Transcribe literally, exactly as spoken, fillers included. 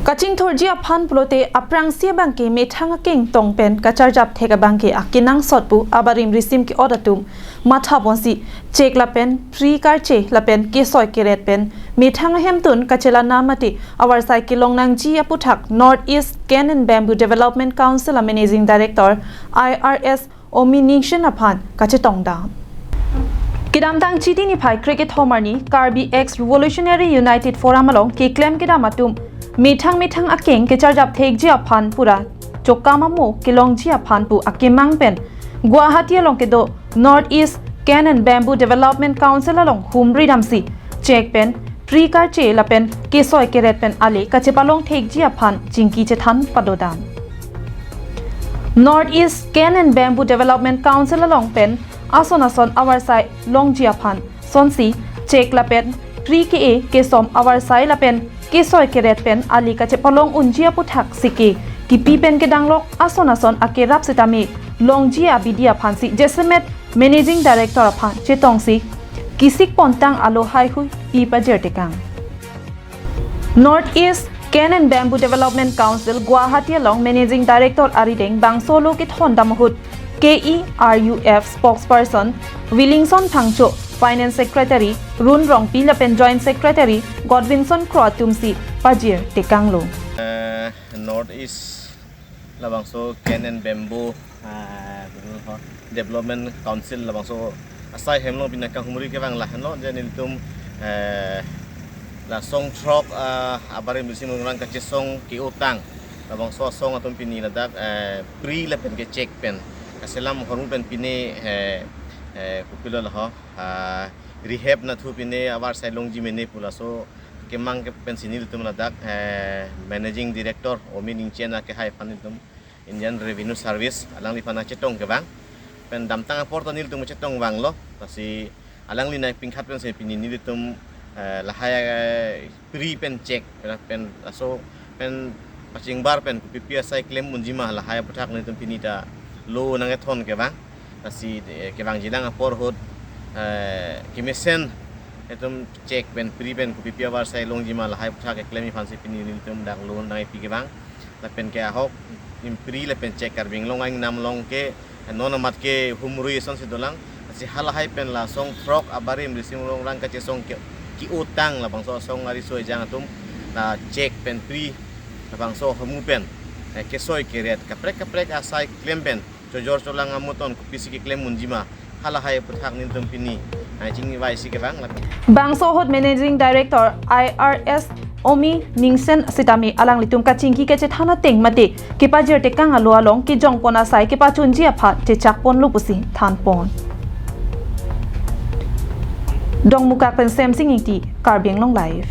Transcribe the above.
Kachingthurji aphan pulote aphrangsi abangke methang akeng tong pen kacharjap thek abangke akenangsot pu abarim risim ke-ot atum matha ponsi chek lapen pri karche lapen kesoi keret pen methang ahemtun kachelang mate avarsai kelong nangji aputhak North East Cane and Bamboo Development Council a Managing Director I R S Omi Ningshen aphan kachetong dam. Kedamtang Chiti niphai krekethom arni Karbi Ex Revolutionary United Forum along keklem kedam atum methang methang akeng kecharjap thekji aphan pura chokam amo kelongji aphan pu akemang pen Guwahati along kedo North East Cane and Bamboo Development Council along humri damsi chek pen pri karche lapen kesoi keret pen ale kachepalong thekji aphan chingki chethan padodam. North East Cane and Bamboo Development Council along pen ason ason avarsai longji aphan sonsi chek lapen pri ke-e kesom avarsai lapen kesoi keret pen ale kachepalong unji aputhak sike kipi pen kedanglok ason ason akerap sitame longji abidi aphansi jasemet Managing Director aphan chetongsi kisik pontang alo haihui pi pajir tekang. North East Cane and Bamboo Development Council Guwahati along Managing Director arideng bangso lo kethon dam ahut K E R U F spokesperson Willingson Phangcho, Finance Secretary Run Rongpi lapen Joint Secretary Godwinson Kro atumsi pajir tekanglo. Eh, North East labangso Cane and Bamboo ah, Development Council labangso asai hem along pini akanghumri kevang lahenlo, je nelitum eh, la song throk ah, abarim risim rungrang kachesong ke-otang labangso asong atum pini ladak eh, pri lapen kechek pen kaselam ahormu pen pini eh, eh, kopilo laho ah, rehab nathu pini avarsai longji mene pu laso kemang ke pensi nelitum ladak eh, Managing Director Omi Ningshen akehai aphan nelitum Indian Revenue Service alangliphan chetong kevang. Pen damtang apor ta nelitum chetong vanglo. Lasi alangli nai pingkhat pensi pini nelitum eh, lahai eh, pri pen chek pen laso pen pachingbar pen kopipi asai klem unji ma lahai aputhak nelitum pini ta lo nangkethon kevang. Lasi eh, kevangjilang apor ahut eh, kemesen itum chek pen pri pen kopipi avarsai longji ma lahai aputhak keklemji aphansi pini nelitum dak lo nangpi kevang. Lapen ke ahok impri lapen chek Karbi Anglong aingnam along ke non amat ke humri asonsi dolang. Lasi halahai pen la song throk abarim risim rungrang kachesong ke ke-otang labangso asong ariso ejang atum la chek pen pri labangso ahormu pen eh, kesoi keret kaprek kaprek asai klem pen chojor cholang amoton kopisi keklem unji ma halahai aputhak nelitum pini eh, chingvaisi kevang lapen Bangso ahut Managing Director I R S Omi Ningshen sitame alanglitum kachingki kachethan ateng mate kepajir tekang alo along kejong pon asai kepachunji aphan chechak ponlo pusi than pon. Dongmukak pen Semsing Ingti, Karbi Anglong Live.